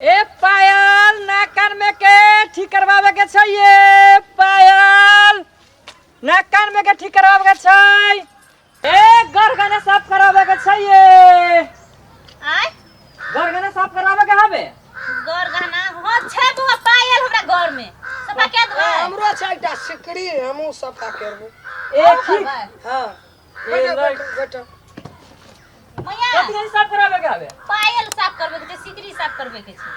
ए पायल, नाक कान में के ठीक करवावे के छै। ये पायल, नाक कान में के ठीक करवावे के छै। ए गरगना साफ करावे के छै। ये आय? गरगना साफ करावे के हबे। गर गहना हो छै बौआ, पायल हमरा घर में सफा के देबै। हमरो छै एकटा सिकड़ी, हमहूँ सफा करबो। ए ठीक। करबै? हाँ। ए, बैठो। बैठ। बैठो बैठो। मैया। कथी कथी साफ करावे के हबे? पायल साफ करबै के छै, सिकरी साफ करबै के छै।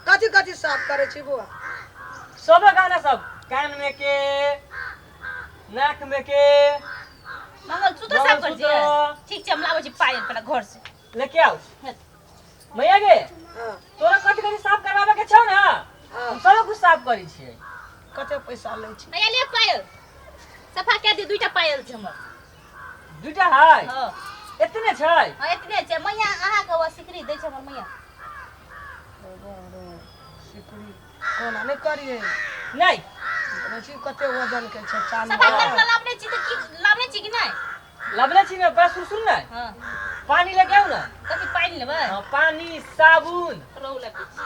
कथी कथी साफ करै छी बौआ? सब गाना, सब कान में के, नाक में के। मंगलसूत्र साफ कर मंगलसूत्र। छियै? ठीक छै, हम लाबै छी पायल पहले घर से। लेके आओ। मैया गे। हाँ। तोरा कथी कथी साफ करवावे के छौ ना? हाँ। हम सब कुछ साफ करै छियै। कते पैसा लै छी? मैया, ले पायल सफा कए दियौ, दुईटा पायल छै हमर। दूटा है? हाँ। एतने छै? हाँ, एतने छै मैया। अहाँके ओ सिकरी दै छै हमर मैया। सिकड़ी कोना नहि करियै। नहीं। देखै छी कते वजन के छै चानी। सफा कर लाबने छी तऽ की लाबने छी कि नहि? लबले छी ने, बस सुन सुन ने। हाँ। पानी लेके आउ ना। कथी, पानि लेबै? हाँ, पानी, साबुन। रहू, लबै छी।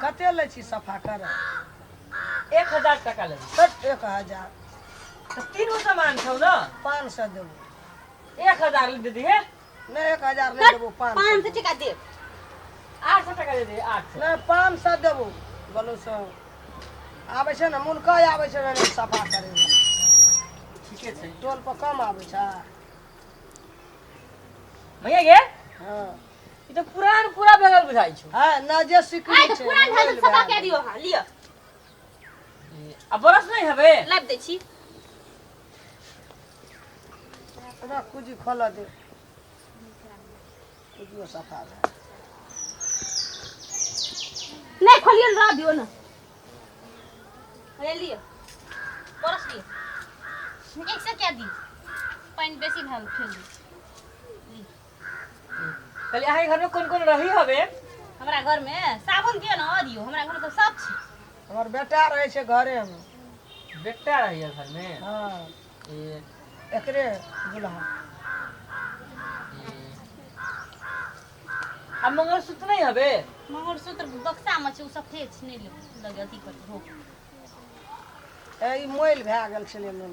कते लै छी सफा कर? 1000 टका लेबै। सट, 1000? तऽ तीन गो सामान छौ ना। 500 देबो। 1000 दे दिहे। नहि, 1000 नहि देबो, 500। 500 टका देब। 800 टका दे दिहे, 800। नहि, 500 देबो। बोलो सौ आबै छै ने, मुनका आबै छै ने सफा करै लए। ठीके छै। टोल पर कम आबै छै। भैया गे। हँ। ई तऽ पुरान पूरा भए गेल बुझाइ छौ। हँ न, जे सिकड़ी आइ तऽ छै पुरान भए गेल, सफा कए दियौ अहाँ, लिअ। आ बरस नहि हेबे? लाबि दै छी। रख, कुजी खोलऽ दे, कुजियो सफा भए। नहि खोलियौ ने, रह दियौ ने। हे लिअ, बरस लिअ। एक से कए दी, पानि बेसी भेल, फेर दी। कहली, अहाँके घरमे कोन कोन रही हबे? हमरा घरमे साबुन दियौ ने, दियौ। हमरा घरमे तऽ सब छै। हमर बेटा रहै छै घरेमे। बेटा रहैया घरमे? हँ। ए, एकरे दुल्हा। ए। आ मंगलसूत्र नहि हबे? मंगलसूत्र बक्सामे छै, ओ सफेद छै, नहि लेबै लगे अथी कर हो। ए, ई मोइल भए गेल छलै मन।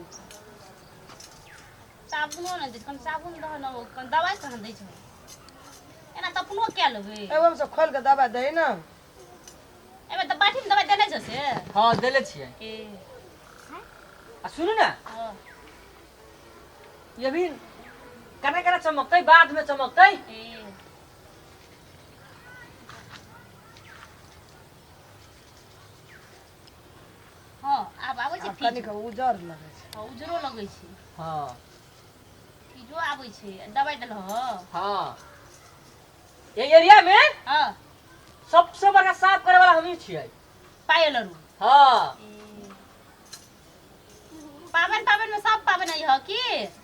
साबुनो नहि दै छै, कनि साबुन दह ने, कनि दवाइ कहाँ दै छै? एना तऽ अपनो कए लेबै। एगो से खोलि कऽ दबाइ दही ने। एहिमे तऽ बाटीमे दवाइ देने छौ से? हँ, देले छियै। ए। आ सुनू ने। हँ। ये भी केना केना चमकतै, बाद में चमकतै। ए। हँ, आब आबै छै। आब फीज। कनिक उजर लगै छै। हँ, उजरो लगै छै। हँ। फीजो आबै छै। दवाइ देलह? हँ, ये एरिया में सबसे बड़का साफ करे वाला हमही छियै। पायल अरू? हँ। पाबनि पाबनि में सब पाबनि अइह की?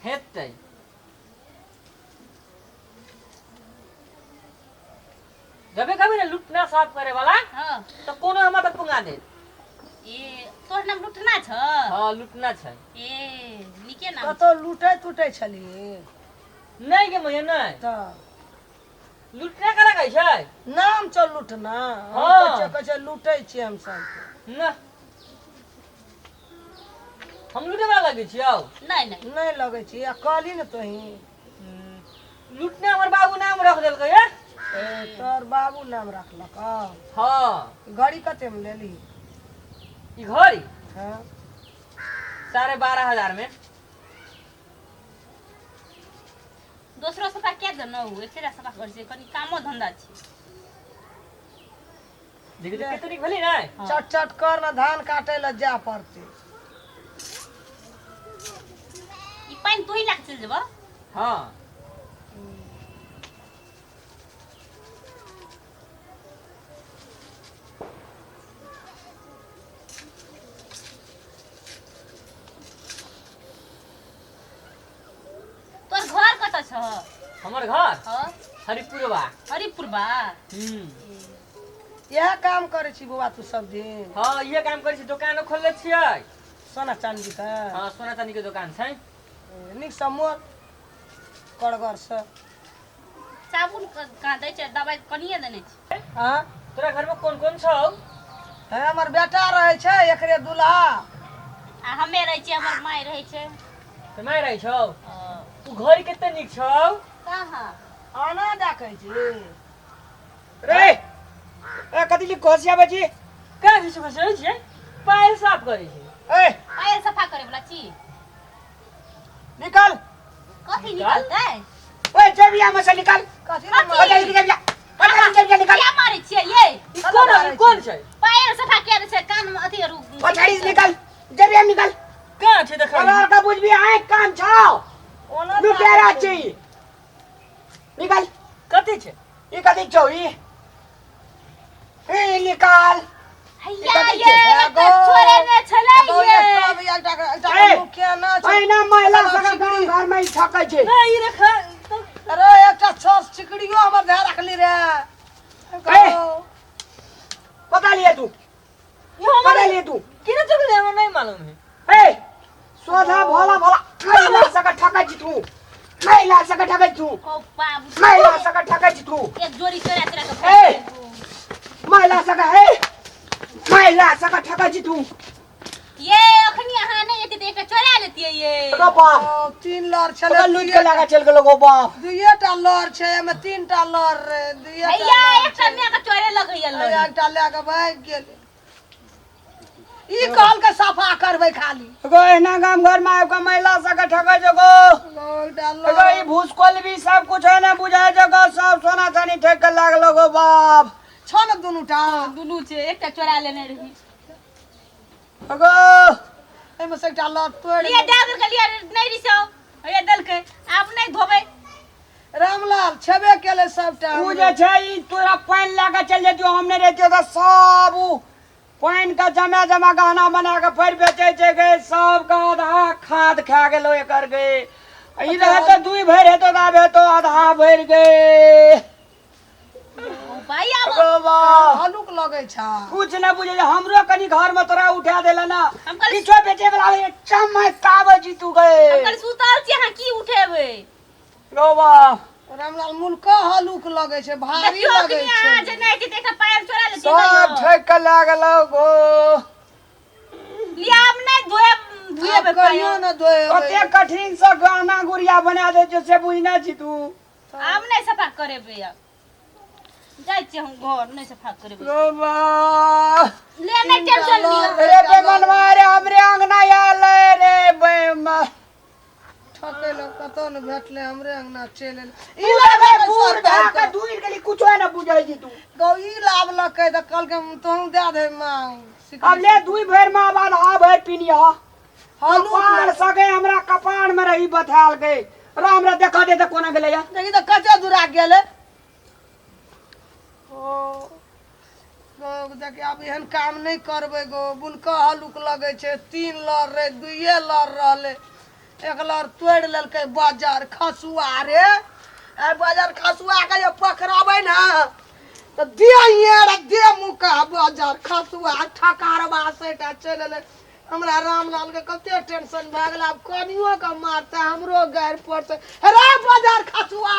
हेतै। जबे कभी ने लुटना साफ करे वाला तो कोनो हमरा तक पुंगा देत। ए, तोहर नाम लुटना छ? हँ, लुटना छै। ए, नीके नाम। कतौ लूटै तुटै छलियै? नहीं गे मैया, नहीं। तऽ लुटना करा कहै छै? नाम छौ लूटना? हम हाँ। कहै छियै, कहै छियै लूटै छियै हम सब। ना, हम लूटे वाला लगै छियौ? नहीं नहीं। नहि लगै छी, आ कहली ने तोही। लुटना हमर बाबू नाम रख देलकै हे। ए, तोहर बाबू नाम रखलक? हाँ। घड़ी कतेमे लेली? ई घड़ी? हाँ। 12,500 में। दोसरो सफा क्या देना, ओ एकेटा सफा कर छै, कनि कामो धंधा छै। देखी तऽ कते नीक भेलै ने। हाँ। चट चट कर ने, धान काटे लए जाय पड़तै। ई पानि तू ही लए कऽ चलि जेबऽ? हाँ। तोर घर कतऽ छह? हमर घर? हाँ। हरिपुरवा। हरिपुरवा। हम्म। इएह काम करै छी बौआ तू सब दिन? हाँ, इहे काम करै छी, दोकानो खोलले छियै। सोना चाँदी के? हाँ, सोना चांदी के दोकान छै। नीकसँ मोल करगरसँ। साबुन कहाँ दै छै, दवाइ कनिए देने छै। हाँ। तोरा घर में कौन कौन छौ? हे, हमर बेटा रहै छै, एकरे दूल्हा। आ हमे रहै छियै, हमर माय रहै छै। तऽ माय रहै छौ? उ घर कते नीक छौ। कहाँ? आना देखै छी। रे ए, कथी लिख घोसियाबै छी? कहाँ किछु घुसै छियै, पायल साफ करै छी। ए, पायल सफा करे वाला छी। निकल। कथी? निकाल। निकलतै? ओए, जेबिया में से निकल। कथी? कथी? ओ जल्दी जेबिया, ओ जल्दी जेबिया निकल। किया मारै छियै ये? ई कोन आदमी कोन छै? पायल सफा किया दै छै कान मे अथी रू? ओ छड़ी से निकल, जेबिया निकल। कहाँ छै देखै? कलर का बुझबी, आँख कान छौ। ओना लुटेरा छी, निकल। कथी छै? ई कथी छौ? ई ई निकाल। हैया। कथी ये छै? एते छोड़े ने छलै ये। एकटा एकटा ए, मुखिया ना छै। पहिना महिला सबके गाँव घर में ई ठकै छै। नहीं, ई रखा तो। अरे, एकटा छस चिकड़ियो हमर धए रखली रे। ए! पता लिए तू? ये हमारे पता लिए तू? किने चुकले, हमरा नहीं मालूम है। ए, सोधा भोला भोला महिला सबके ठकै छी तू, महिला सबके ठकै छी तू। ओ बाबू। महिला सबके ठकै छी तू। एक जोड़ी चोरा चोरा के। ए! महिला सबके, ए, महिला सबके ठकै छी तू। ये अखनी अहाँ नहि एती तऽ एकटा चोरा लेतियै ये। गो बाप। ओ, तीन लर छलै। ओकरा लूटि के लगा चलि गेलो गो बाप। दुइये टा लर छै एहिमे, तीन टा लर रे, दुइये टा हैया लर। एकटा माय के चोरे लगैया। छै। लड़ी। एकटा लए कऽ भागि गेलै। ई कहलकै सफा करबै खाली। गो, एहिना गाम घर में आबि कऽ महिला सबके ठकै छै गो। एकटा गो, लर। ई भूसकोल भी सब कुछ है ने बुझाय छै गो, सब सोना चानी ठेक के लागलो गो बाप। छौ ने दुनू टा? दुनू छै, एकटा चोरा लेने रही। गो। एहिमे से एकटा लर तोड़ि। लिए दए देलकै, लिए नहि रिसाउ, हैया देलकै, आब नहि धोबै। रामलाल छेबे केलै सबटा। उ जे छै ई तोरा पानि लए कऽ चलि जैतियौ, हम नहि रहितियौ तऽ सब उ पानि के जमा जमा गहना बना कऽ फेर बेचै छै गे। सबके आधा खाद खा गेलो एकर गे। ई रहै तऽ दुइ भरि हेतौ तऽ आब हेतौ आधा भरि गे। ओ भाई, आब गो बाप। हलुक लगै छ। कुछ नहि बुझै छै। हमरो कनि घर में तोरा उठा देला ना। हम कहली- किछो बेचे वाला चमकाबै छी तू गे। हम कहली सुतल छी, अहाँ की उठेबै? गो बाप। रामलाल, मुलका हलुक लगै छै, भारी देखियौ लगै अखनी अहाँ छै। जे नहि एती तऽ एकटा पायल चोरा लेतियै। सब ठोकि कऽ लए गेलौ गो। लिअ, आब नहि धोएब, आब धुएबै कहियो पायल। ने धोएबै। कते कठिन से गहना गुड़िया बना दै छौ से बुझने छी तू? आब नहि सफा करेबै, आब जाइ छियै हम घर, नहि सफा करेबै। गो बाप। ले, नहि टेंशन लिअ। रे बेमनवा रे, हमरे अंगना आयल रे बेमन। ठकै लए कतौ ने भेटलै, हमरे अंगना चलि एलै। ई ई लगे लाबलकै बूढ़ सब भए धरि के कऽ। दूर गेली, कुछो ने बुझै छी तू। गौ, ई लाबलकै तऽ कहलकै तोहूँ दए दे माँ। अब ले, दुई भरि में आब आधा भरि पीनिया। हलुक। कपार सगे हमरा कपार में रही बथायल गई। राम रे, देखा दे तऽ कोना गेलै या। देखी तऽ कते दूरा गेलै। ओ गौ, देखी, आब एहन काम नहि करबै गो। बुनका हलुक लगै छै। तीन लर रहै, दुइए लर रहलै, एक लर तोड़ि लेलकै बाजार खसुआ रे। आइ बाजार खसुआ के जे पकड़ाबै ने तऽ दे रे दे मुका। बाजार खसुआ ठकारबा सेटा चलि एलै। हमरा रामलाल के कते टेंशन भए गेल, आब कनियो के मारतै, हमरो गारि पड़तै। रे बाजार खसुआ।